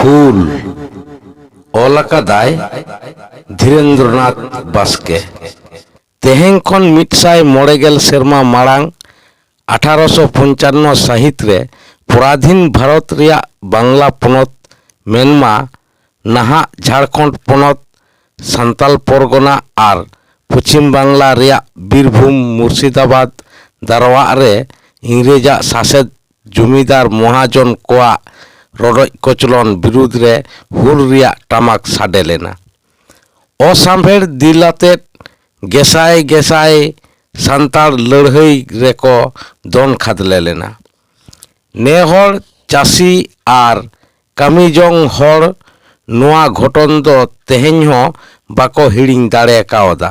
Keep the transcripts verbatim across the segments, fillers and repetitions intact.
ᱦᱩᱞ᱾ ᱚᱞ ᱟᱠᱟᱫᱟᱭ ᱫᱷᱤᱨᱮᱱᱫᱨᱚᱱᱟᱛᱷ ᱵᱟᱥᱠᱮ᱾ ᱛᱮᱦᱮᱧ ᱠᱷᱚᱱ ᱢᱤᱫ ᱥᱟᱭ ᱢᱚᱬᱮ ᱜᱮᱞ ᱥᱮᱨᱢᱟ ᱢᱟᱲᱟᱝ, ᱟᱴᱷᱟᱨᱚᱥᱚ ᱯᱚᱧᱪᱟᱱᱱᱚ ᱥᱟᱹᱦᱤᱛ ᱨᱮ ᱯᱚᱨᱟᱫᱷᱤᱱ ᱵᱷᱟᱨᱚᱛ ᱨᱮᱭᱟᱜ ᱵᱟᱝᱞᱟ ᱯᱚᱱᱚᱛ, ᱢᱮᱱᱢᱟ ᱱᱟᱦᱟᱜ ᱡᱷᱟᱲᱠᱷᱚᱸᱰ ᱯᱚᱱᱚᱛ, ᱥᱟᱱᱛᱟᱞ ᱯᱚᱨᱜᱚᱱᱟ ᱟᱨ ᱯᱚᱪᱷᱤᱢ ᱵᱟᱝᱞᱟ ᱨᱮᱭᱟᱜ ᱵᱤᱨᱵᱷᱩᱢ, ᱢᱩᱨᱥᱤᱫᱟᱵᱟᱫᱽ, ᱫᱟᱨᱣᱟᱜ ᱨᱮ ᱤᱝᱨᱮᱡᱟᱜ ᱥᱟᱥᱮᱛ ᱡᱚᱢᱤᱫᱟᱨ ᱢᱚᱦᱟᱡᱚᱱ ᱠᱚᱣᱟᱜ ᱨᱚᱰᱚᱡ ᱠᱚᱪᱞᱚᱱ ᱵᱤᱨᱩᱫᱽ ᱨᱮ ᱦᱩᱞ ᱨᱮᱭᱟᱜ ᱴᱟᱢᱟᱠ ᱥᱟᱰᱮ ᱞᱮᱱᱟ᱾ ᱚᱥᱟᱢᱵᱷᱮᱲ ᱫᱤᱞ ᱟᱛᱮᱫ ᱜᱮᱥᱟᱭ ᱜᱮᱥᱟᱭ ᱥᱟᱱᱛᱟᱲ ᱞᱟᱹᱲᱦᱟᱹᱭ ᱨᱮᱠᱚ ᱫᱚᱱ ᱠᱷᱟᱫᱽᱞᱮ ᱞᱮᱱᱟ᱾ ᱱᱮ ᱦᱚᱲ ᱪᱟᱹᱥᱤ ᱟᱨ ᱠᱟᱹᱢᱤ ᱡᱚᱝ ᱦᱚᱲ ᱱᱚᱣᱟ ᱜᱷᱚᱴᱚᱱ ᱫᱚ ᱛᱮᱦᱮᱧ ᱦᱚᱸ ᱵᱟᱠᱚ ᱦᱤᱲᱤᱧ ᱫᱟᱲᱮ ᱠᱟᱣᱫᱟ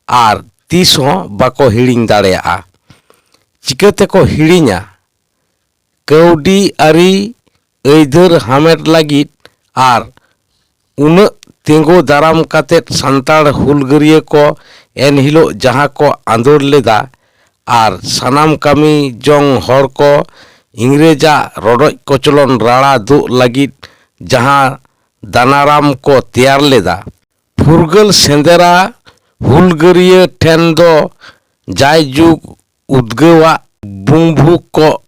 ᱟᱨ ᱛᱤᱥ ᱦᱚᱸ ᱵᱟᱠᱚ ᱦᱤᱲᱤᱧ ᱫᱟᱲᱮᱭᱟᱜᱼᱟ᱾ ᱪᱤᱠᱟᱹ ᱛᱮᱠᱚ ᱦᱤᱲᱤᱧᱟ? ᱠᱟᱹᱣᱰᱤ ᱟᱹᱨᱤ ᱟᱹᱭᱫᱟᱹᱨ ᱦᱟᱢᱮᱴ ᱞᱟᱹᱜᱤᱫ ᱟᱨ ᱩᱱᱟᱹᱜ ᱛᱤᱸᱜᱩ ᱫᱟᱨᱟᱢ ᱠᱟᱛᱮᱫ ᱥᱟᱱᱛᱟᱲ ᱦᱩᱞᱜᱟᱹᱨᱤᱭᱟᱹ ᱠᱚ ᱮᱱᱦᱤᱞᱳᱜ ᱡᱟᱦᱟᱸ ᱠᱚ ᱟᱸᱫᱳᱲ ᱞᱮᱫᱟ ᱟᱨ ᱥᱟᱱᱟᱢ ᱠᱟᱹᱢᱤ ᱡᱚᱝ ᱦᱚᱲ ᱠᱚ ᱤᱝᱨᱮᱡᱟᱜ ᱨᱚᱰᱚᱡ ᱠᱚᱪᱞᱚᱱ ᱨᱟᱲᱟ ᱫᱩᱜ ᱞᱟᱹᱜᱤᱫ ᱡᱟᱦᱟᱸ ᱫᱟᱱᱟᱨᱟᱢ ᱠᱚ ᱛᱮᱭᱟᱨ ᱞᱮᱫᱟ, ᱯᱷᱩᱨᱜᱟᱹᱞ ᱥᱮᱸᱫᱽᱨᱟ ᱦᱩᱞᱜᱟᱹᱨᱤᱭᱟᱹ ᱴᱷᱮᱱ ᱫᱚ ᱡᱟᱭᱡᱩᱜᱽ ᱩᱫᱽᱜᱟᱹᱣᱟᱜ ᱵᱩᱝᱵᱷᱩ ᱠᱚᱜ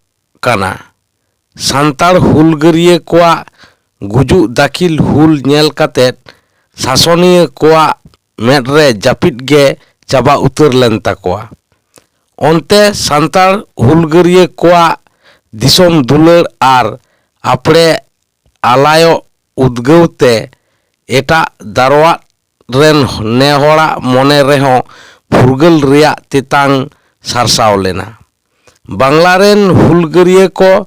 ᱠᱟᱱᱟ᱾ ᱥᱟᱱᱛᱟᱲ ᱦᱩᱞᱜᱟᱹᱨᱤᱭᱟᱹ ᱠᱚᱣᱟᱜ ᱜᱩᱡᱩᱜ ᱫᱟᱹᱠᱷᱤᱞ ᱦᱩᱞ ᱧᱮᱞ ᱠᱟᱛᱮᱫ ᱥᱟᱥᱚᱱᱤᱭᱟᱹ ᱠᱚᱣᱟᱜ ᱢᱮᱫ ᱨᱮ ᱡᱟᱹᱯᱤᱫ ᱜᱮ ᱪᱟᱵᱟ ᱩᱛᱟᱹᱨ ᱞᱮᱱ ᱛᱟᱠᱚᱣᱟ᱾ ᱚᱱᱛᱮ ᱥᱟᱱᱛᱟᱲ ᱦᱩᱞᱜᱟᱹᱨᱤᱭᱟᱹ ᱠᱚᱣᱟᱜ ᱫᱤᱥᱚᱢ ᱫᱩᱞᱟᱹᱲ ᱟᱨ ᱟᱯᱲᱮ ᱟᱞᱟᱭᱚᱜ ᱩᱫᱽᱜᱟᱹᱣ ᱛᱮ ᱮᱴᱟᱜ ᱫᱟᱨᱣᱟᱫ ᱨᱮᱱ ᱱᱮ ᱦᱚᱲᱟᱜ ᱢᱚᱱᱮ ᱨᱮᱦᱚᱸ ᱯᱷᱩᱨᱜᱟᱹᱞ ᱨᱮᱭᱟᱜ ᱛᱮᱛᱟᱝ ᱥᱟᱨᱥᱟᱣ ᱞᱮᱱᱟ᱾ ᱵᱟᱝᱞᱟ ᱨᱮᱱ ᱦᱩᱞᱜᱟᱹᱨᱤᱭᱟᱹ ᱠᱚ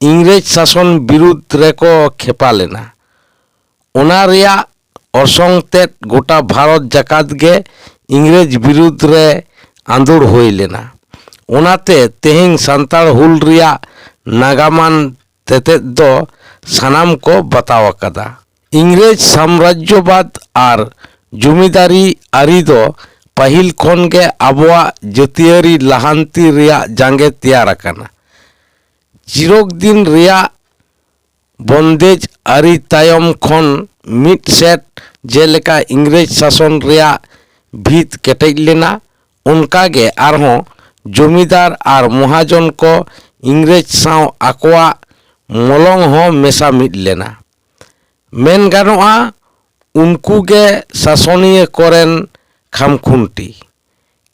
ᱤᱝᱨᱮᱡᱽ ᱥᱟᱥᱚᱱ ᱵᱤᱨᱩᱫᱽ ᱨᱮᱠᱚ ᱠᱷᱮᱯᱟ ᱞᱮᱱᱟ᱾ ᱚᱱᱟ ᱨᱮᱭᱟᱜ ᱚᱨᱥᱚᱝ ᱛᱮᱫ ᱜᱚᱴᱟ ᱵᱷᱟᱨᱚᱛ ᱡᱟᱠᱟᱛ ᱜᱮ ᱤᱝᱨᱮᱡᱽ ᱵᱤᱨᱩᱫᱽ ᱨᱮ ᱟᱸᱫᱳᱲ ᱦᱩᱭ ᱞᱮᱱᱟ᱾ ᱚᱱᱟᱛᱮ ᱛᱮᱦᱮᱧ ᱥᱟᱱᱛᱟᱲ ᱦᱩᱞ ᱨᱮᱭᱟᱜ ᱱᱟᱜᱟᱢᱟᱱ ᱛᱮᱛᱮᱫ ᱫᱚ ᱥᱟᱱᱟᱢ ᱠᱚ ᱵᱟᱛᱟᱣ ᱟᱠᱟᱫᱟ᱾ ᱤᱝᱨᱮᱡᱽ ᱥᱟᱢᱨᱟᱡᱽᱡᱚᱵᱟᱫᱽ ᱟᱨ ᱡᱚᱢᱤᱫᱟᱨᱤ ᱟᱹᱨᱤ ᱫᱚ ᱯᱟᱹᱦᱤᱞ ᱠᱷᱚᱱ ᱜᱮ ᱟᱵᱚᱣᱟᱜ ᱡᱟᱹᱛᱤᱭᱟᱹᱨᱤ ᱞᱟᱦᱟᱱᱛᱤ ᱨᱮᱭᱟᱜ ᱡᱟᱸᱜᱮ ᱛᱮᱭᱟᱨ ᱟᱠᱟᱱᱟ᱾ ᱪᱤᱨᱚᱠ ᱫᱤᱱ ᱨᱮᱭᱟᱜ ᱵᱚᱱᱫᱮᱡᱽ ᱟᱹᱨᱤ ᱛᱟᱭᱚᱢ ᱠᱷᱚᱱ ᱢᱤᱫ ᱥᱮᱫ ᱡᱮᱞᱮᱠᱟ ᱤᱝᱨᱮᱡᱽ ᱥᱟᱥᱚᱱ ᱨᱮᱭᱟᱜ ᱵᱷᱤᱛ ᱠᱮᱴᱮᱡ ᱞᱮᱱᱟ, ᱚᱱᱠᱟᱜᱮ ᱟᱨᱦᱚᱸ ᱡᱚᱢᱤᱫᱟᱨ ᱟᱨ ᱢᱚᱦᱟᱡᱚᱱ ᱠᱚ ᱤᱝᱨᱮᱡᱽ ᱥᱟᱶ ᱟᱠᱚᱣᱟᱜ ᱢᱚᱞᱚᱝ ᱦᱚᱸ ᱢᱮᱥᱟ ᱢᱤᱫ ᱞᱮᱱᱟ᱾ ᱢᱮᱱ ᱜᱟᱱᱚᱜᱼᱟ, ᱩᱱᱠᱩ ᱜᱮ ᱥᱟᱥᱚᱱᱤᱭᱟᱹ ᱠᱚᱨᱮᱱ ᱠᱷᱟᱢᱠᱷᱩᱱᱴᱤ᱾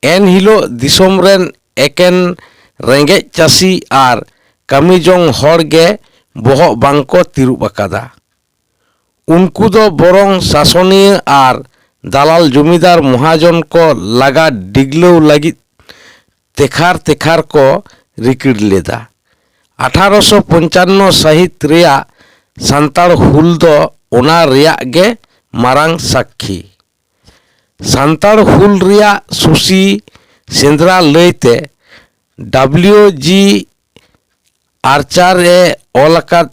ᱮᱱ ᱦᱤᱞᱳᱜ ᱫᱤᱥᱚᱢ ᱨᱮᱱ ᱮᱠᱮᱱ ᱨᱮᱸᱜᱮᱡ ᱪᱟᱹᱥᱤ ᱟᱨ ᱠᱟᱹᱢᱤ ᱡᱚᱝ ᱦᱚᱲ ᱜᱮ ᱵᱚᱦᱚᱜ ᱵᱟᱝ ᱠᱚ ᱛᱤᱨᱩᱵ ᱟᱠᱟᱫᱟ᱾ ᱩᱱᱠᱩ ᱫᱚ ᱵᱚᱨᱚᱝ ᱥᱟᱥᱚᱱᱤᱭᱟᱹ ᱟᱨ ᱫᱟᱞᱟᱞ ᱡᱚᱢᱤᱫᱟᱨ ᱢᱚᱦᱟᱡᱚᱱ ᱠᱚ ᱞᱟᱜᱟ ᱰᱤᱜᱽᱞᱟᱹᱣ ᱞᱟᱹᱜᱤᱫ ᱛᱮᱠᱷᱟᱨ ᱛᱮᱠᱷᱟᱨ ᱠᱚ ᱨᱤᱠᱤᱲ ᱞᱮᱫᱟ᱾ ᱟᱴᱷᱟᱨᱚᱥᱚ ᱯᱚᱧᱪᱟᱱᱱᱚ ᱥᱟᱹᱦᱤᱛ ᱨᱮᱭᱟᱜ ᱥᱟᱱᱛᱟᱲ ᱦᱩᱞ ᱫᱚ ᱚᱱᱟ ᱨᱮᱭᱟᱜ ᱜᱮ ᱢᱟᱨᱟᱝ ᱥᱟᱹᱠᱷᱤ᱾ ᱥᱟᱱᱛᱟᱲ ᱦᱩᱞ ᱨᱮᱭᱟᱜ ᱥᱩᱥᱤ ᱥᱮᱸᱫᱽᱨᱟ ᱞᱟᱹᱭᱛᱮ ᱰᱟᱵᱞᱤᱭᱩ ᱡᱤ ᱟᱨᱪᱟᱨ ᱮ ᱚᱞ ᱟᱠᱟᱫ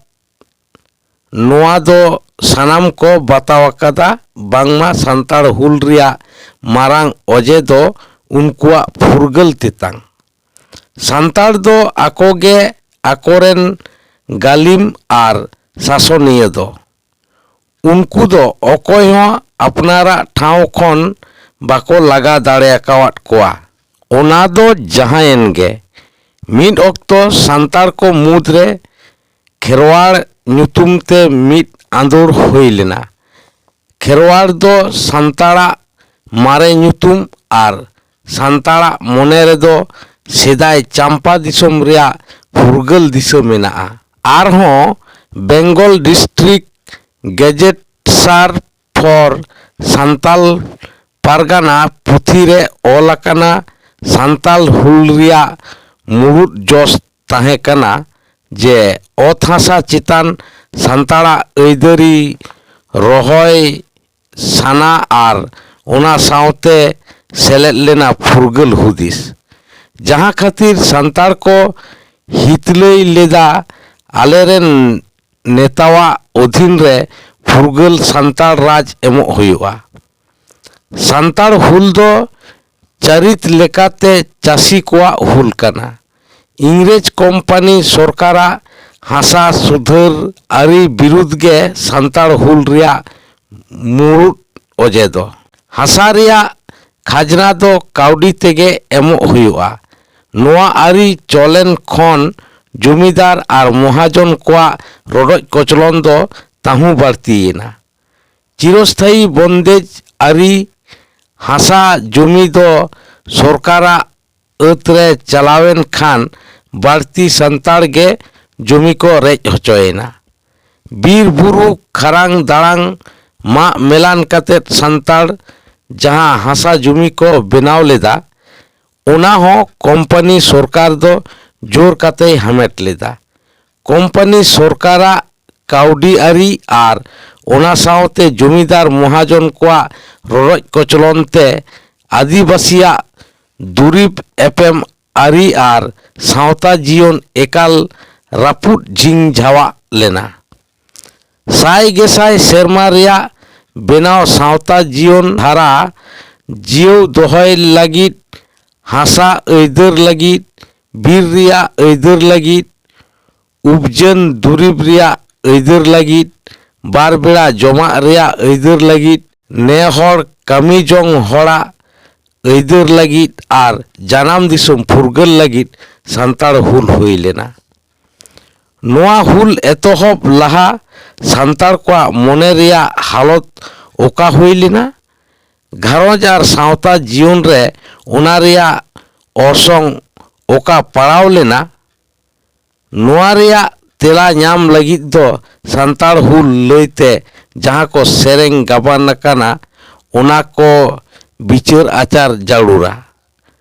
ᱱᱚᱣᱟ ᱫᱚ ᱥᱟᱱᱟᱢ ᱠᱚ ᱵᱟᱛᱟᱣ ᱟᱠᱟᱫᱟ, ᱵᱟᱝᱢᱟ ᱥᱟᱱᱛᱟᱲ ᱦᱩᱞ ᱨᱮᱭᱟᱜ ᱢᱟᱨᱟᱝ ᱚᱡᱮ ᱫᱚ ᱩᱱᱠᱩᱣᱟᱜ ᱯᱷᱩᱨᱜᱟᱹᱞ ᱛᱮᱛᱟᱝ᱾ ᱥᱟᱱᱛᱟᱲ ᱫᱚ ᱟᱠᱚ ᱜᱮ ᱟᱠᱚᱨᱮᱱ ᱜᱟᱹᱞᱤᱢ ᱟᱨ ᱥᱟᱥᱚᱱᱤᱭᱟᱹ ᱫᱚ᱾ ᱩᱱᱠᱩ ᱫᱚ ᱚᱠᱚᱭ ᱦᱚᱸ ᱟᱯᱱᱟᱨᱟᱜ ᱴᱷᱟᱶ ᱠᱷᱚᱱ ᱵᱟᱠᱚ ᱞᱟᱜᱟ ᱫᱟᱲᱮ ᱟᱠᱟᱣᱟᱫ ᱠᱚᱣᱟ᱾ ᱚᱱᱟ ᱫᱚ ᱡᱟᱦᱟᱸᱭᱮᱱ ᱜᱮ, ᱢᱤᱫ ᱚᱠᱛᱚ ᱥᱟᱱᱛᱟᱲ ᱠᱚ ᱢᱩᱫᱽᱨᱮ ᱠᱷᱮᱨᱣᱟᱲ ᱧᱩᱛᱩᱢ ᱛᱮ ᱢᱤᱫ ᱟᱸᱫᱳᱲ ᱦᱩᱭ ᱞᱮᱱᱟ᱾ ᱠᱷᱮᱨᱣᱟᱲ ᱫᱚ ᱥᱟᱱᱛᱟᱲᱟᱜ ᱢᱟᱨᱮ ᱧᱩᱛᱩᱢ ᱟᱨ ᱥᱟᱱᱛᱟᱲᱟᱜ ᱢᱚᱱᱮ ᱨᱮᱫᱚ ᱥᱮᱫᱟᱭ ᱪᱟᱢᱯᱟ ᱫᱤᱥᱚᱢ ᱨᱮᱭᱟᱜ ᱯᱷᱩᱨᱜᱟᱹᱞ ᱫᱤᱥᱟᱹ ᱢᱮᱱᱟᱜᱼᱟ᱾ ᱟᱨᱦᱚᱸ Bengal district gazetteers for Santal Pargana ᱯᱩᱛᱷᱤ ᱨᱮ ᱚᱞ ᱟᱠᱟᱱᱟ, ᱥᱟᱱᱛᱟᱞ ᱦᱩᱞ ᱨᱮᱭᱟᱜ ᱢᱩᱲᱩᱫ ᱡᱚᱥ ᱛᱟᱦᱮᱸ ᱠᱟᱱᱟ ᱡᱮ ᱚᱛ ᱦᱟᱥᱟ ᱪᱮᱛᱟᱱ ᱥᱟᱱᱛᱟᱲᱟᱜ ᱟᱹᱭᱫᱟᱹᱨᱤ ᱨᱚᱦᱚᱭ ᱥᱟᱱᱟ ᱟᱨ ᱚᱱᱟ ᱥᱟᱶᱛᱮ ᱥᱮᱞᱮᱫ ᱞᱮᱱᱟ ᱯᱷᱩᱨᱜᱟᱹᱞ ᱦᱩᱫᱤᱥ, ᱡᱟᱦᱟᱸ ᱠᱷᱟᱹᱛᱤᱨ ᱥᱟᱱᱛᱟᱲ ᱠᱚ ᱦᱤᱛᱞᱟᱹᱭ ᱞᱮᱫᱟ, ᱟᱞᱮᱨᱮᱱ ᱱᱮᱛᱟᱣᱟᱜ ᱚᱫᱷᱤᱱ ᱨᱮ ᱯᱷᱩᱨᱜᱟᱹᱞ ᱥᱟᱱᱛᱟᱲ ᱨᱟᱡᱽ ᱮᱢᱚᱜ ᱦᱩᱭᱩᱜᱼᱟ᱾ ᱥᱟᱱᱛᱟᱲ ᱦᱩᱞ ᱫᱚ ᱪᱟᱹᱨᱤᱛ ᱞᱮᱠᱟᱛᱮ ᱪᱟᱹᱥᱤ ᱠᱚᱣᱟᱜ ᱦᱩᱞ ᱠᱟᱱᱟ᱾ ᱤᱝᱨᱮᱡᱽ ᱠᱳᱢᱯᱟᱱᱤ ᱥᱚᱨᱠᱟᱨᱟᱜ ᱦᱟᱥᱟ ᱥᱩᱫᱷᱟᱹᱨ ᱟᱹᱨᱤ ᱵᱤᱨᱩᱫᱷ ᱜᱮ ᱥᱟᱱᱛᱟᱲ ᱦᱩᱞ ᱨᱮᱭᱟᱜ ᱢᱩᱲᱩᱫ ᱚᱡᱮ ᱫᱚ᱾ ᱦᱟᱥᱟ ᱨᱮᱭᱟᱜ ᱠᱷᱟᱡᱽᱱᱟ ᱫᱚ ᱠᱟᱹᱣᱰᱤ ᱛᱮᱜᱮ ᱮᱢᱚᱜ ᱦᱩᱭᱩᱜᱼᱟ᱾ ᱱᱚᱣᱟ ᱟᱹᱨᱤ ᱪᱚᱞᱮᱱ ᱠᱷᱚᱱ ᱡᱚᱢᱤᱫᱟᱨ ᱟᱨ ᱢᱚᱦᱟᱡᱚᱱ ᱠᱚᱣᱟᱜ ᱨᱚᱰᱚᱡ ᱠᱚᱪᱞᱚᱱ ᱫᱚ ᱛᱟᱹᱦᱩ ᱵᱟᱹᱲᱛᱤᱭᱮᱱᱟ᱾ ᱪᱤᱨᱚᱥᱛᱷᱟᱭᱤ ᱵᱚᱱᱫᱮᱡ ᱟᱹᱨᱤ ᱦᱟᱥᱟ ᱡᱚᱢᱤ ᱫᱚ ᱥᱚᱨᱠᱟᱨᱟᱜ ᱟᱹᱛ ᱨᱮ ᱪᱟᱞᱟᱣᱮᱱ ᱠᱷᱟᱱ ᱵᱟᱹᱲᱛᱤ ᱥᱟᱱᱛᱟᱲ ᱜᱮ ᱡᱚᱢᱤ ᱠᱚ ᱨᱮᱡ ᱦᱚᱪᱚᱭᱮᱱᱟ᱾ ᱵᱤᱨ ᱵᱩᱨᱩ ᱠᱷᱟᱨᱟᱝ ᱫᱟᱲᱟᱝ ᱢᱟᱜ ᱢᱮᱞᱟᱱ ᱠᱟᱛᱮᱫ ᱥᱟᱱᱛᱟᱲ ᱡᱟᱦᱟᱸ ᱦᱟᱥᱟ ᱡᱚᱢᱤ ᱠᱚ ᱵᱮᱱᱟᱣ ᱞᱮᱫᱟ, ᱚᱱᱟ ᱦᱚᱸ ᱠᱳᱢᱯᱟᱱᱤ ᱥᱚᱨᱠᱟᱨ ᱫᱚ ᱡᱳᱨ ᱠᱟᱛᱮᱭ ᱦᱟᱢᱮᱴ ᱞᱮᱫᱟ᱾ ᱠᱳᱢᱯᱟᱱᱤ ᱥᱚᱨᱠᱟᱨᱟᱜ ᱠᱟᱹᱣᱰᱤ ᱟᱹᱨᱤ ᱟᱨ ᱚᱱᱟ ᱥᱟᱶᱛᱮ ᱡᱚᱢᱤᱫᱟᱨ ᱢᱚᱦᱟᱡᱚᱱ ᱠᱚᱣᱟᱜ ᱨᱚᱰᱚᱡ ᱠᱚᱪᱞᱚᱱ ᱛᱮ ᱟᱹᱫᱤᱵᱟᱹᱥᱤᱭᱟᱜ ᱫᱩᱨᱤᱵ ᱮᱯᱮᱢ ᱟᱹᱨᱤ ᱟᱨ ᱥᱟᱶᱛᱟ ᱡᱤᱭᱚᱱ ᱮᱠᱟᱞ ᱨᱟᱹᱯᱩᱫ ᱡᱷᱤᱝ ᱡᱷᱟᱣᱟᱜ ᱞᱮᱱᱟ᱾ ᱥᱟᱭ ᱜᱮᱥᱟᱭ ᱥᱮᱨᱢᱟ ᱨᱮᱭᱟᱜ ᱵᱮᱱᱟᱣ ᱥᱟᱶᱛᱟ ᱡᱤᱭᱚᱱ ᱫᱷᱟᱨᱟ ᱡᱤᱭᱟᱹᱣ ᱫᱚᱦᱚᱭ ᱞᱟᱹᱜᱤᱫ, ᱦᱟᱥᱟ ᱟᱹᱭᱫᱟᱹᱨ ᱞᱟᱹᱜᱤᱫ, ᱵᱤᱨ ᱨᱮᱭᱟᱜ ᱟᱹᱭᱫᱟᱹᱨ ᱞᱟᱹᱜᱤᱫ, ᱩᱵᱡᱟᱹᱱ ᱫᱩᱨᱤᱵ ᱨᱮᱭᱟᱜ ᱟᱹᱭᱫᱟᱹᱨ ᱞᱟᱹᱜᱤᱫ, ᱵᱟᱨ ᱵᱮᱲᱟ ᱡᱚᱢᱟᱜ ᱨᱮᱭᱟᱜ ᱟᱹᱭᱫᱟᱹᱨ ᱞᱟᱹᱜᱤᱫ, ᱱᱮ ᱦᱚᱲ ᱠᱟᱹᱢᱤ ᱡᱚᱝ ᱦᱚᱲᱟᱜ ᱟᱹᱭᱫᱟᱹᱨ ᱞᱟᱹᱜᱤᱫ ᱟᱨ ᱡᱟᱱᱟᱢ ᱫᱤᱥᱚᱢ ᱯᱷᱩᱨᱜᱟᱹᱞ ᱞᱟᱹᱜᱤᱫ ᱥᱟᱱᱛᱟᱲ ᱦᱩᱞ ᱦᱩᱭ ᱞᱮᱱᱟ᱾ ᱱᱚᱣᱟ ᱦᱩᱞ ᱮᱛᱚᱦᱚᱵ ᱞᱟᱦᱟ ᱥᱟᱱᱛᱟᱲ ᱠᱚᱣᱟᱜ ᱢᱚᱱᱮ ᱨᱮᱭᱟᱜ ᱦᱟᱞᱚᱛ ᱚᱠᱟ ᱦᱩᱭ ᱞᱮᱱᱟ? ᱜᱷᱟᱨᱚᱸᱡᱽ ᱟᱨ ᱥᱟᱶᱛᱟ ᱡᱤᱭᱚᱱ ᱨᱮ ᱚᱱᱟ ᱨᱮᱭᱟᱜ ᱚᱨᱥᱚᱝ ᱚᱠᱟ ᱯᱟᱲᱟᱣ ᱞᱮᱱᱟ? ᱱᱚᱣᱟ ᱨᱮᱭᱟᱜ ᱛᱮᱞᱟ ᱧᱟᱢ ᱞᱟᱹᱜᱤᱫ ᱫᱚ ᱥᱟᱱᱛᱟᱲ ᱦᱩᱞ ᱞᱟᱹᱭᱛᱮ ᱡᱟᱦᱟᱸ ᱠᱚ ᱥᱮᱨᱮᱧ ᱜᱟᱵᱟᱱ ᱟᱠᱟᱱᱟ, ᱚᱱᱟ ᱠᱚ ᱵᱤᱪᱟᱹᱨ ᱟᱪᱟᱨ ᱡᱟᱹᱨᱩᱲᱟ᱾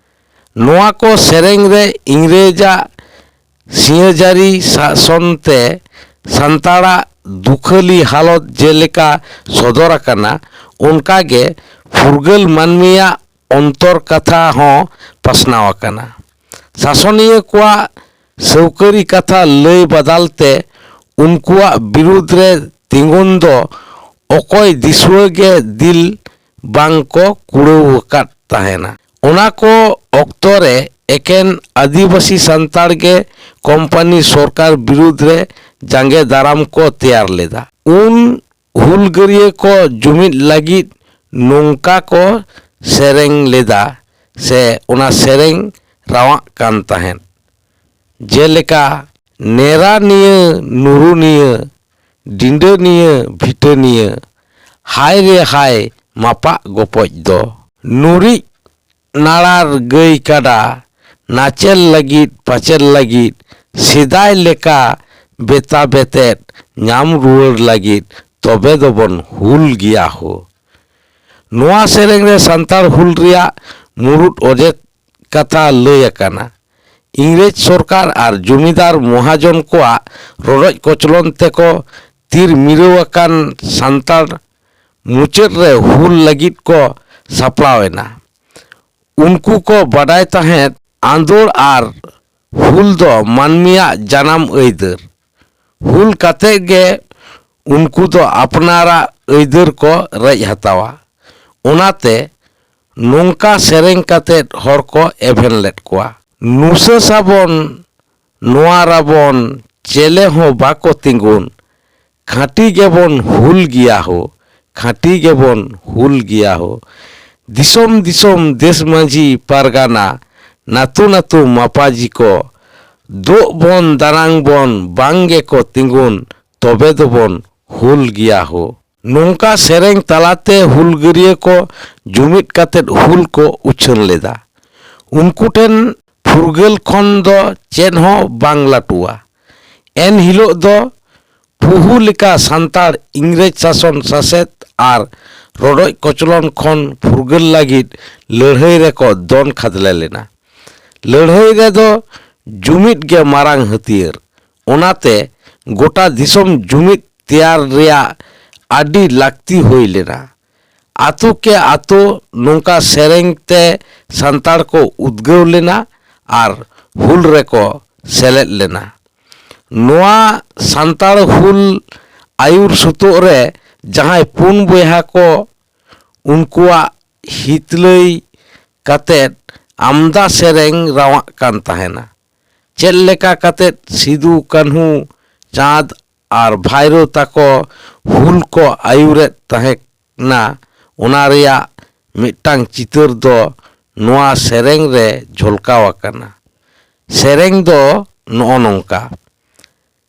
ᱱᱚᱣᱟ ᱠᱚ ᱥᱮᱨᱮᱧ ᱨᱮ ᱤᱝᱨᱮᱡᱟᱜ ᱥᱤᱧᱡᱟᱹᱨᱤ ᱥᱟᱥᱚᱱ ᱛᱮ ᱥᱟᱱᱛᱟᱲᱟᱜ ᱫᱩᱠᱷᱟᱹᱞᱤ ᱦᱟᱞᱚᱛ ᱡᱮᱞᱮᱠᱟ ᱥᱚᱫᱚᱨ ᱟᱠᱟᱱᱟ, ᱚᱱᱠᱟᱜᱮ ᱯᱷᱩᱨᱜᱟᱹᱞ ᱢᱟᱹᱱᱢᱤᱭᱟᱜ ᱚᱱᱛᱚᱨ ᱠᱟᱛᱷᱟ ᱦᱚᱸ ᱯᱟᱥᱱᱟᱣ ᱟᱠᱟᱱᱟ᱾ ᱥᱟᱥᱚᱱᱤᱭᱟᱹ ᱠᱚᱣᱟᱜ ᱥᱟᱹᱣᱠᱟᱹᱨᱤ ᱠᱟᱛᱷᱟ ᱞᱟᱹᱭ ᱵᱟᱫᱟᱞ ᱛᱮ ᱩᱱᱠᱩᱣᱟᱜ ᱵᱤᱨᱩᱫᱽ ᱨᱮ ᱛᱤᱸᱜᱩᱱ ᱫᱚ ᱚᱠᱚᱭ ᱫᱤᱥᱩᱣᱟᱹ ᱜᱮ ᱫᱤᱞ ᱵᱟᱝ ᱠᱚ ᱠᱩᱲᱟᱹᱣ ᱟᱠᱟᱫ ᱛᱟᱦᱮᱱᱟ᱾ ᱚᱱᱟ ᱠᱚ ᱚᱠᱛᱚ ᱨᱮ ᱮᱠᱮᱱ ᱟᱹᱫᱤᱵᱟᱹᱥᱤ ᱥᱟᱱᱛᱟᱲ ᱜᱮ ᱠᱳᱢᱯᱟᱱᱤ ᱥᱚᱨᱠᱟᱨ ᱵᱤᱨᱩᱫᱽ ᱨᱮ ᱡᱟᱸᱜᱮ ᱫᱟᱨᱟᱢ ᱠᱚ ᱛᱮᱭᱟᱨ ᱞᱮᱫᱟ᱾ ᱩᱱ ᱦᱩᱞᱜᱟᱹᱨᱤᱭᱟᱹ ᱠᱚ ᱡᱩᱢᱤᱫ ᱞᱟᱹᱜᱤᱫ ᱱᱚᱝᱠᱟ ᱠᱚ ᱥᱮᱨᱮᱧ ᱞᱮᱫᱟ ᱥᱮ ᱚᱱᱟ ᱥᱮᱨᱮᱧ ᱨᱟᱣᱟᱜ ᱠᱟᱱ ᱛᱟᱦᱮᱸᱫ, ᱡᱮᱞᱮᱠᱟ, ᱱᱮᱨᱟ ᱱᱤᱭᱟᱹ ᱱᱩᱨᱩ ᱱᱤᱭᱟᱹ, ᱰᱤᱸᱰᱟᱹ ᱱᱤᱭᱟᱹ ᱵᱷᱤᱴᱟᱹ ᱱᱤᱭᱟᱹ, ᱦᱟᱭ ᱨᱮ ᱦᱟᱭ ᱢᱟᱯᱟᱜ ᱜᱚᱯᱚᱡ ᱫᱚ᱾ ᱱᱩᱨᱤᱡ ᱱᱟᱲᱟᱨ ᱜᱟᱹᱭ ᱠᱟᱰᱟ, ᱱᱟᱪᱮᱞ ᱞᱟᱹᱜᱤᱫ ᱯᱟᱪᱮᱞ ᱞᱟᱹᱜᱤᱫ, ᱥᱮᱫᱟᱭ ᱞᱮᱠᱟ ᱵᱮᱛᱟ ᱵᱮᱛᱮᱫ ᱧᱟᱢ ᱨᱩᱣᱟᱹᱲ ᱞᱟᱹᱜᱤᱫ, ᱛᱚᱵᱮ ᱫᱚᱵᱚᱱ ᱦᱩᱞ ᱜᱮᱭᱟ ᱦᱳ᱾ ᱱᱚᱣᱟ ᱥᱮᱨᱮᱧ ᱨᱮ ᱥᱟᱱᱛᱟᱲ ᱦᱩᱞ ᱨᱮᱭᱟᱜ ᱢᱩᱲᱩᱫ ᱚᱡᱮ ᱠᱟᱛᱷᱟ ᱞᱟᱹᱭ ᱟᱠᱟᱱᱟ᱾ ᱤᱝᱨᱮᱡᱽ ᱥᱚᱨᱠᱟᱨ ᱟᱨ ᱡᱚᱢᱤᱫᱟᱨ ᱢᱚᱦᱟᱡᱚᱱ ᱠᱚᱣᱟᱜ ᱨᱚᱰᱚᱡ ᱠᱚᱪᱞᱚᱱ ᱛᱮᱠᱚ ᱛᱤᱨ ᱢᱤᱨᱟᱹᱣ ᱟᱠᱟᱱ ᱥᱟᱱᱛᱟᱲ ᱢᱩᱪᱟᱹᱫ ᱨᱮ ᱦᱩᱞ ᱞᱟᱹᱜᱤᱫ ᱠᱚ ᱥᱟᱯᱲᱟᱣ ᱮᱱᱟ᱾ ᱩᱱᱠᱩ ᱠᱚ ᱵᱟᱰᱟᱭ ᱛᱟᱦᱮᱸᱫ ᱟᱸᱫᱳᱲ ᱟᱨ ᱦᱩᱞ ᱫᱚ ᱢᱟᱹᱱᱢᱤᱭᱟᱜ ᱡᱟᱱᱟᱢ ᱟᱹᱭᱫᱟᱹᱨ᱾ ᱦᱩᱞ ᱠᱟᱛᱮ ᱜᱮ ᱩᱱᱠᱩ ᱫᱚ ᱟᱯᱱᱟᱨᱟᱜ ᱟᱹᱭᱫᱟᱹᱨ ᱠᱚ ᱨᱮᱡ ᱦᱟᱛᱟᱣᱟ᱾ ᱚᱱᱟᱛᱮ ᱱᱚᱝᱠᱟ ᱥᱮᱨᱮᱧ ᱠᱟᱛᱮ ᱦᱚᱲ ᱠᱚ ᱮᱵᱷᱮᱱ ᱞᱮᱫ ᱠᱚᱣᱟ᱾ ᱱᱩᱥᱟᱹ ᱥᱟᱵᱚᱱ ᱱᱚᱣᱟ ᱨᱟᱵᱚᱱ ᱪᱮᱞᱮ ᱦᱚᱸ ᱵᱟᱠᱚ ᱛᱤᱸᱜᱩᱱ, ᱠᱷᱟᱹᱴᱤ ᱜᱮᱵᱚᱱ ᱦᱩᱞ ᱜᱮᱭᱟ ᱦᱳ, ᱠᱷᱟᱹᱴᱤ ᱜᱮᱵᱚᱱ ᱦᱩᱞ ᱜᱮᱭᱟ ᱦᱳ᱾ ᱫᱤᱥᱚᱢ ᱫᱤᱥᱚᱢ ᱫᱮᱥ ᱢᱟᱹᱡᱷᱤ ᱯᱟᱨᱜᱟᱱᱟ, ᱱᱟᱛᱩ ᱱᱟᱛᱩ ᱢᱟᱯᱟᱡᱤ ᱠᱚ, ᱫᱳᱜ ᱵᱚᱱ ᱫᱟᱱᱟᱝ ᱵᱚᱱ ᱵᱟᱝ ᱜᱮᱠᱚ ᱛᱤᱸᱜᱩᱱ, ᱛᱚᱵᱮ ᱫᱚᱵᱚᱱ ᱦᱩᱞ ᱜᱮᱭᱟ ᱦᱳ᱾ ᱱᱚᱝᱠᱟ ᱥᱮᱨᱮᱧ ᱛᱟᱞᱟᱛᱮ ᱦᱩᱞᱜᱟᱹᱨᱤᱭᱟᱹ ᱠᱚ ᱡᱩᱢᱤᱫ ᱠᱟᱛᱮ ᱦᱩᱞ ᱠᱚ ᱩᱪᱷᱟᱹᱱ ᱞᱮᱫᱟ᱾ ᱩᱱᱠᱩ ᱴᱷᱮᱱ ᱯᱷᱩᱨᱜᱟᱹᱞ ᱠᱷᱚᱱ ᱫᱚ ᱪᱮᱫ ᱦᱚᱸ ᱵᱟᱝ ᱞᱟᱹᱴᱩᱣᱟ᱾ ᱮᱱ ᱦᱤᱞᱳᱜ ᱫᱚ ᱯᱩᱦᱩ ᱞᱮᱠᱟ ᱥᱟᱱᱛᱟᱲ ᱤᱝᱨᱮᱡᱽ ᱥᱟᱥᱚᱱ ᱥᱟᱥᱮᱛ ᱟᱨ ᱨᱚᱰᱚᱡ ᱠᱚᱪᱞᱚᱱ ᱠᱷᱚᱱ ᱯᱷᱩᱨᱜᱟᱹᱞ ᱞᱟᱹᱜᱤᱫ ᱞᱟᱹᱲᱦᱟᱹᱭ ᱨᱮᱠᱚ ᱫᱚᱱ ᱠᱷᱟᱫᱽᱞᱮ ᱞᱮᱱᱟ᱾ ᱞᱟᱹᱲᱦᱟᱹᱭ ᱨᱮᱫᱚ ᱡᱩᱢᱤᱫ ᱜᱮ ᱢᱟᱨᱟᱝ ᱦᱟᱹᱛᱭᱟᱹᱨ᱾ ᱚᱱᱟᱛᱮ ᱜᱚᱴᱟ ᱫᱤᱥᱚᱢ ᱡᱩᱢᱤᱫ ᱛᱮᱭᱟᱨ ᱨᱮᱭᱟᱜ ᱟᱹᱰᱤ ᱞᱟᱹᱠᱛᱤ ᱦᱩᱭ ᱞᱮᱱᱟ᱾ ᱟᱛᱳ ᱠᱮ ᱟᱛᱳ ᱱᱚᱝᱠᱟ ᱥᱮᱨᱮᱧ ᱛᱮ ᱥᱟᱱᱛᱟᱲ ᱠᱚ ᱩᱫᱽᱜᱟᱹᱣ ᱞᱮᱱᱟ ᱟᱨ ᱦᱩᱞ ᱨᱮᱠᱚ ᱥᱮᱞᱮᱫ ᱞᱮᱱᱟ᱾ ᱱᱚᱣᱟ ᱥᱟᱱᱛᱟᱲ ᱦᱩᱞ ᱟᱹᱭᱩᱨ ᱥᱩᱛᱩᱜ ᱨᱮ ᱡᱟᱦᱟᱸᱭ ᱯᱩᱱ ᱵᱚᱭᱦᱟ ᱠᱚ ᱩᱱᱠᱩᱣᱟᱜ ᱦᱤᱛᱞᱟᱹᱭ ᱠᱟᱛᱮᱫ ᱟᱢᱫᱟ ᱥᱮᱨᱮᱧ ᱨᱟᱣᱟᱜ ᱠᱟᱱ ᱛᱟᱦᱮᱱᱟ᱾ ᱪᱮᱫ ᱞᱮᱠᱟ ᱠᱟᱛᱮᱫ ᱥᱤᱫᱩ, ᱠᱟᱹᱱᱦᱩ, ᱪᱟᱸᱫᱽ ᱟᱨ ᱵᱷᱟᱭᱨᱳ ᱛᱟᱠᱚ ᱦᱩᱞ ᱠᱚ ᱟᱹᱭᱩᱨᱮᱫ ᱛᱟᱦᱮᱸ ᱠᱟᱱᱟ, ᱚᱱᱟ ᱨᱮᱭᱟᱜ ᱢᱤᱫᱴᱟᱝ ᱪᱤᱛᱟᱹᱨ ᱫᱚ ᱱᱚᱣᱟ ᱥᱮᱨᱮᱧ ᱨᱮ ᱡᱷᱚᱞᱠᱟᱣ ᱟᱠᱟᱱᱟ᱾ ᱥᱮᱨᱮᱧ ᱫᱚ ᱱᱚᱜᱼᱚ ᱱᱚᱝᱠᱟ: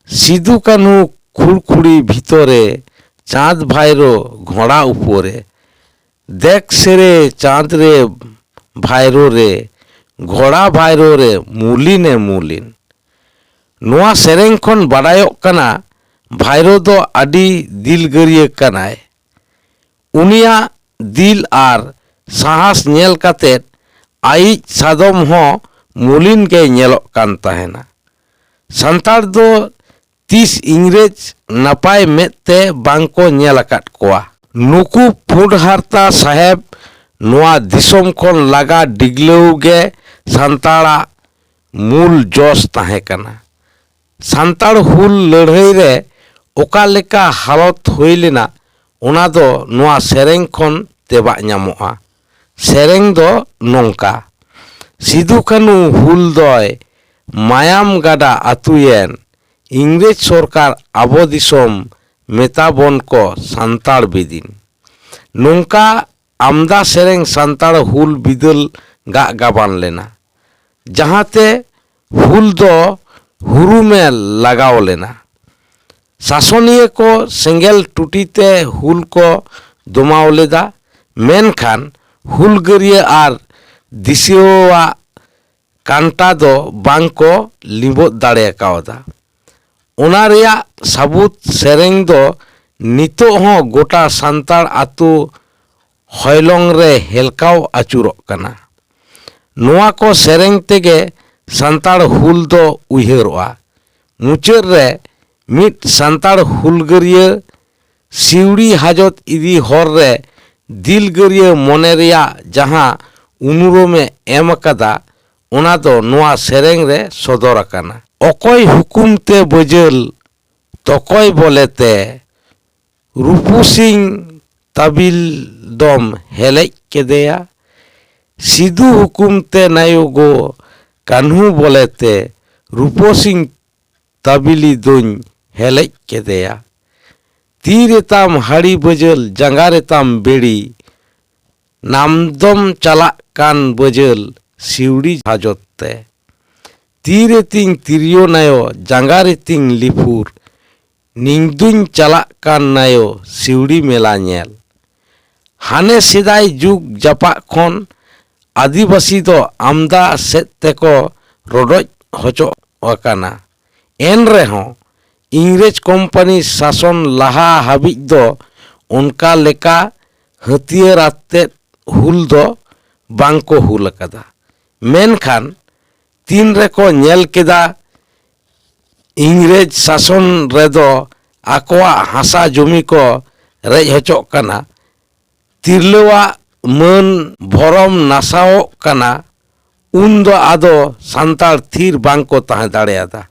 ᱥᱤᱫᱩ ᱠᱟᱹᱱᱦᱩ ᱠᱷᱩᱲᱠᱷᱩᱲᱤ ᱵᱷᱤᱛᱚᱨᱮ, ᱪᱟᱸᱫᱽ ᱵᱷᱟᱭᱨᱳ ᱜᱷᱚᱲᱟ ᱩᱯᱚᱨᱮ, ᱫᱮᱠ ᱥᱮᱨᱮ ᱪᱟᱸᱫᱽ ᱨᱮ ᱵᱷᱟᱭᱨᱳ ᱨᱮ, ᱜᱷᱚᱲᱟ ᱵᱷᱟᱭᱨᱳ ᱨᱮ ᱢᱩᱞᱤᱱ ᱮ ᱢᱩᱞᱤᱱ᱾ ᱱᱚᱣᱟ ᱥᱮᱨᱮᱧ ᱠᱷᱚᱱ ᱵᱟᱰᱟᱭᱚᱜ ᱠᱟᱱᱟ, ᱵᱷᱟᱭᱨᱳ ᱫᱚ ᱟᱹᱰᱤ ᱫᱤᱞᱜᱟᱹᱨᱤᱭᱟᱹ ᱠᱟᱱᱟᱭ᱾ ᱩᱱᱤᱭᱟᱜ ᱫᱤᱞ ᱟᱨ ᱥᱟᱦᱟᱥ ᱧᱮᱞ ᱠᱟᱛᱮᱫ ᱟᱭᱤᱡ ᱥᱟᱫᱚᱢ ᱦᱚᱸ ᱢᱩᱞᱤᱱ ᱜᱮᱭ ᱧᱮᱞᱚᱜ ᱠᱟᱱ ᱛᱟᱦᱮᱱᱟ᱾ ᱥᱟᱱᱛᱟᱲ ᱫᱚ ᱛᱤᱥ ᱤᱝᱨᱮᱡᱽ ᱱᱟᱯᱟᱭ ᱢᱮᱫ ᱛᱮ ᱵᱟᱝ ᱠᱚ ᱧᱮᱞ ᱟᱠᱟᱫ ᱠᱚᱣᱟ᱾ ᱱᱩᱠᱩ ᱯᱩᱸᱰ ᱦᱟᱨᱛᱟ ᱥᱟᱦᱮᱵᱽ ᱱᱚᱣᱟ ᱫᱤᱥᱚᱢ ᱠᱷᱚᱱ ᱞᱟᱜᱟ ᱰᱤᱜᱽᱞᱟᱹᱣ ᱜᱮ ᱥᱟᱱᱛᱟᱲᱟᱜ ᱢᱩᱞ ᱡᱚᱥ ᱛᱟᱦᱮᱸ ᱠᱟᱱᱟ᱾ ᱥᱟᱱᱛᱟᱲ ᱦᱩᱞ ᱞᱟᱹᱲᱦᱟᱹᱭ ᱨᱮ ᱚᱠᱟ ᱞᱮᱠᱟ ᱦᱟᱞᱚᱛ ᱦᱩᱭ ᱞᱮᱱᱟ, ᱚᱱᱟ ᱫᱚ ᱱᱚᱣᱟ ᱥᱮᱨᱮᱧ ᱠᱷᱚᱱ ᱛᱮᱵᱟᱜ ᱧᱟᱢᱚᱜᱼᱟ᱾ ᱥᱮᱨᱮᱧ ᱫᱚ ᱱᱚᱝᱠᱟ: ᱥᱤᱫᱩ ᱠᱟᱹᱱᱩ ᱦᱩᱞ ᱫᱚᱭ ᱢᱟᱭᱟᱢ ᱜᱟᱰᱟ ᱟᱹᱛᱩᱭᱮᱱ, ᱤᱝᱨᱮᱡᱽ ᱥᱚᱨᱠᱟᱨ ᱟᱵᱚ ᱫᱤᱥᱚᱢ ᱢᱮᱛᱟ ᱵᱚᱱ ᱠᱚ ᱥᱟᱱᱛᱟᱲ ᱵᱮᱫᱤᱱ᱾ ᱱᱚᱝᱠᱟ ᱟᱢᱫᱟ ᱥᱮᱨᱮᱧ ᱥᱟᱱᱛᱟᱲ ᱦᱩᱞ ᱵᱤᱫᱟᱹᱞ ᱜᱟᱜ ᱜᱟᱵᱟᱱ ᱞᱮᱱᱟ, ᱡᱟᱦᱟᱸᱛᱮ ᱦᱩᱞ ᱫᱚ ᱦᱩᱨᱩᱢᱮ ᱞᱟᱜᱟᱣ ᱞᱮᱱᱟ᱾ ᱥᱟᱥᱚᱱᱤᱭᱟᱹ ᱠᱚ ᱥᱮᱸᱜᱮᱞ ᱴᱩᱴᱤ ᱛᱮ ᱦᱩᱞ ᱠᱚ ᱫᱚᱢᱟᱣ ᱞᱮᱫᱟ, ᱢᱮᱱᱠᱷᱟᱱ ᱦᱩᱞᱜᱟᱹᱨᱤᱭᱟᱹ ᱟᱨ ᱫᱤᱥᱩᱣᱟᱹᱣᱟᱜ ᱠᱟᱱᱴᱟ ᱫᱚ ᱵᱟᱝ ᱠᱚ ᱞᱤᱸᱵᱚᱫ ᱫᱟᱲᱮ ᱠᱟᱣᱫᱟ᱾ ᱚᱱᱟ ᱨᱮᱭᱟᱜ ᱥᱟᱹᱵᱩᱛ ᱥᱮᱨᱮᱧ ᱫᱚ ᱱᱤᱛᱚᱜ ᱦᱚᱸ ᱜᱚᱴᱟ ᱥᱟᱱᱛᱟᱲ ᱟᱛᱳ ᱦᱚᱭᱞᱚᱝ ᱨᱮ ᱦᱮᱞᱠᱟᱣ ᱟᱹᱪᱩᱨᱚᱜ ᱠᱟᱱᱟ᱾ ᱱᱚᱣᱟ ᱠᱚ ᱥᱮᱨᱮᱧ ᱛᱮᱜᱮ ᱥᱟᱱᱛᱟᱲ ᱦᱩᱞ ᱫᱚ ᱩᱭᱦᱟᱹᱨᱚᱜᱼᱟ᱾ ᱢᱩᱪᱟᱹᱫ ᱨᱮ ᱢᱤᱫ ᱥᱟᱱᱛᱟᱲ ᱦᱩᱞᱜᱟᱹᱨᱤᱭᱟᱹ ᱥᱤᱣᱲᱤ ᱦᱟᱡᱚᱛ ᱤᱫᱤ ᱦᱚᱨ ᱨᱮ ᱫᱤᱞᱜᱟᱹᱨᱤᱭᱟᱹ ᱢᱚᱱᱮ ᱨᱮᱭᱟᱜ ᱡᱟᱦᱟᱸ ᱩᱱᱩᱨᱚᱢᱮ ᱮᱢ ᱟᱠᱟᱫᱟ, ᱚᱱᱟ ᱫᱚ ᱱᱚᱣᱟ ᱥᱮᱨᱮᱧ ᱨᱮ ᱥᱚᱫᱚᱨ ᱟᱠᱟᱱᱟ᱾ ᱚᱠᱚᱭ ᱦᱩᱠᱩᱢ ᱛᱮ ᱵᱟᱹᱡᱟᱹᱞ, ᱛᱚᱠᱚᱭ ᱵᱚᱞᱮ ᱛᱮ, ᱨᱩᱯᱩ ᱥᱤᱝ ᱛᱟᱵᱤᱞ ᱫᱚᱢ ᱦᱮᱞᱮᱡ ᱠᱮᱫᱮᱭᱟ᱾ ᱥᱤᱫᱩ ᱦᱩᱠᱩᱢ ᱛᱮ ᱱᱟᱭᱚ ᱜᱚ ᱠᱟᱹᱱᱦᱩ ᱵᱚᱞᱮ ᱛᱮ ᱨᱩᱯᱚᱥᱤᱝ ᱛᱟᱵᱤᱞᱤ ᱫᱚᱧ ᱦᱮᱞᱮᱡ ᱠᱮᱫᱮᱭᱟ᱾ ᱛᱤ ᱨᱮᱛᱟᱢ ᱦᱟᱹᱲᱤ ᱵᱟᱹᱡᱟᱹᱞ, ᱡᱟᱸᱜᱟ ᱨᱮᱛᱟᱢ ᱵᱮᱲᱤ, ᱱᱟᱢᱫᱚᱢ ᱪᱟᱞᱟᱜ ᱠᱟᱱ ᱵᱟᱹᱡᱟᱹᱞ ᱥᱤᱣᱲᱤ ᱦᱟᱡᱚᱛ ᱛᱮ᱾ ᱛᱤ ᱨᱮᱛᱤᱧ ᱛᱤᱨᱭᱳ ᱱᱟᱭᱚ, ᱡᱟᱸᱜᱟ ᱨᱮᱛᱤᱧ ᱞᱤᱯᱷᱩᱨ, ᱱᱤᱧ ᱫᱩᱧ ᱪᱟᱞᱟᱜ ᱠᱟᱱ ᱱᱟᱭᱚ ᱥᱤᱣᱲᱤ ᱢᱮᱞᱟ ᱧᱮᱞ᱾ ᱦᱟᱱᱮ ᱥᱮᱫᱟᱭ ᱡᱩᱜᱽ ᱡᱟᱯᱟᱜ ᱠᱷᱚᱱ ᱟᱹᱫᱤᱵᱟᱹᱥᱤ ᱫᱚ ᱟᱢᱫᱟ ᱥᱮᱫ ᱛᱮᱠᱚ ᱨᱚᱰᱚᱡ ᱦᱚᱪᱚᱜ ᱟᱠᱟᱱᱟ᱾ ᱮᱱ ᱨᱮᱦᱚᱸ ᱤᱝᱨᱮᱡᱽ ᱠᱳᱢᱯᱟᱱᱤ ᱥᱟᱥᱚᱱ ᱞᱟᱦᱟ ᱦᱟᱹᱵᱤᱡ ᱫᱚ ᱚᱱᱠᱟ ᱞᱮᱠᱟ ᱦᱟᱹᱛᱭᱟᱹᱨ ᱟᱛᱮᱫ ᱦᱩᱞ ᱫᱚ ᱵᱟᱝ ᱠᱚ ᱦᱩᱞ ᱟᱠᱟᱫᱟ᱾ ᱢᱮᱱᱠᱷᱟᱱ ᱛᱤᱱ ᱨᱮᱠᱚ ᱧᱮᱞ ᱠᱮᱫᱟ ᱤᱝᱨᱮᱡᱽ ᱥᱟᱥᱚᱱ ᱨᱮᱫᱚ ᱟᱠᱚᱣᱟᱜ ᱦᱟᱥᱟ ᱡᱚᱢᱤ ᱠᱚ ᱨᱮᱡ ᱦᱚᱪᱚᱜ ᱠᱟᱱᱟ, ᱛᱤᱨᱞᱟᱹᱣᱟᱜ ᱢᱟᱹᱱ ᱵᱷᱚᱨᱚᱢ ᱱᱟᱥᱟᱣᱚᱜ ᱠᱟᱱᱟ, ᱩᱱ ᱫᱚ ᱟᱫᱚ ᱥᱟᱱᱛᱟᱲ ᱛᱷᱤᱨ ᱵᱟᱝ ᱠᱚ ᱛᱟᱦᱮᱸ ᱫᱟᱲᱮᱭᱟᱫᱟ᱾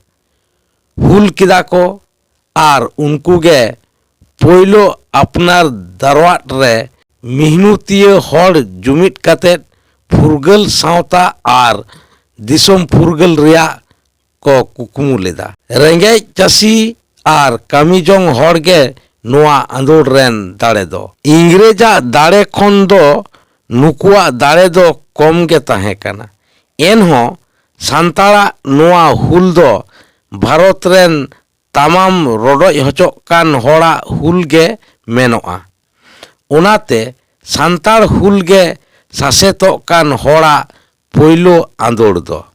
ᱦᱩᱞ ᱠᱮᱫᱟ ᱠᱚ ᱟᱨ ᱩᱱᱠᱩ ᱜᱮ ᱯᱳᱭᱞᱳ ᱟᱯᱱᱟᱨ ᱫᱟᱨᱣᱟᱴ ᱨᱮ ᱢᱤᱦᱱᱩᱛᱤᱭᱟᱹ ᱦᱚᱲ ᱡᱩᱢᱤᱫ ᱠᱟᱛᱮᱫ ᱯᱷᱩᱨᱜᱟᱹᱞ ᱥᱟᱶᱛᱟ ᱟᱨ ᱫᱤᱥᱚᱢ ᱯᱷᱩᱨᱜᱟᱹᱞ ᱨᱮᱭᱟᱜ ᱠᱚ ᱠᱩᱠᱢᱩ ᱞᱮᱫᱟ᱾ ᱨᱮᱸᱜᱮᱡ ᱪᱟᱹᱥᱤ ᱟᱨ ᱠᱟᱹᱢᱤ ᱡᱚᱝ ᱦᱚᱲ ᱜᱮ ᱱᱚᱣᱟ ᱟᱸᱫᱳᱲ ᱨᱮᱱ ᱫᱟᱲᱮ ᱫᱚ᱾ ᱤᱝᱨᱮᱡᱟᱜ ᱫᱟᱲᱮ ᱠᱷᱚᱱ ᱫᱚ ᱱᱩᱠᱩᱣᱟᱜ ᱫᱟᱲᱮ ᱫᱚ ᱠᱚᱢ ᱜᱮ ᱛᱟᱦᱮᱸ ᱠᱟᱱᱟ᱾ ᱮᱱᱦᱚᱸ ᱥᱟᱱᱛᱟᱲᱟᱜ ᱱᱚᱣᱟ ᱦᱩᱞ ᱫᱚ ᱵᱷᱟᱨᱚᱛ ᱨᱮᱱ ᱛᱟᱢᱟᱢ ᱨᱚᱰᱚᱡ ᱦᱚᱪᱚᱜ ᱠᱟᱱ ᱦᱚᱲᱟᱜ ᱦᱩᱞ ᱜᱮ ᱢᱮᱱᱚᱜᱼᱟ᱾ ᱚᱱᱟᱛᱮ ᱥᱟᱱᱛᱟᱲ ᱦᱩᱞ ᱜᱮ ᱥᱟᱥᱮᱛᱚᱜ ᱠᱟᱱ ᱦᱚᱲᱟᱜ ᱯᱳᱭᱞᱳ ᱟᱸᱫᱳᱲ ᱫᱚ᱾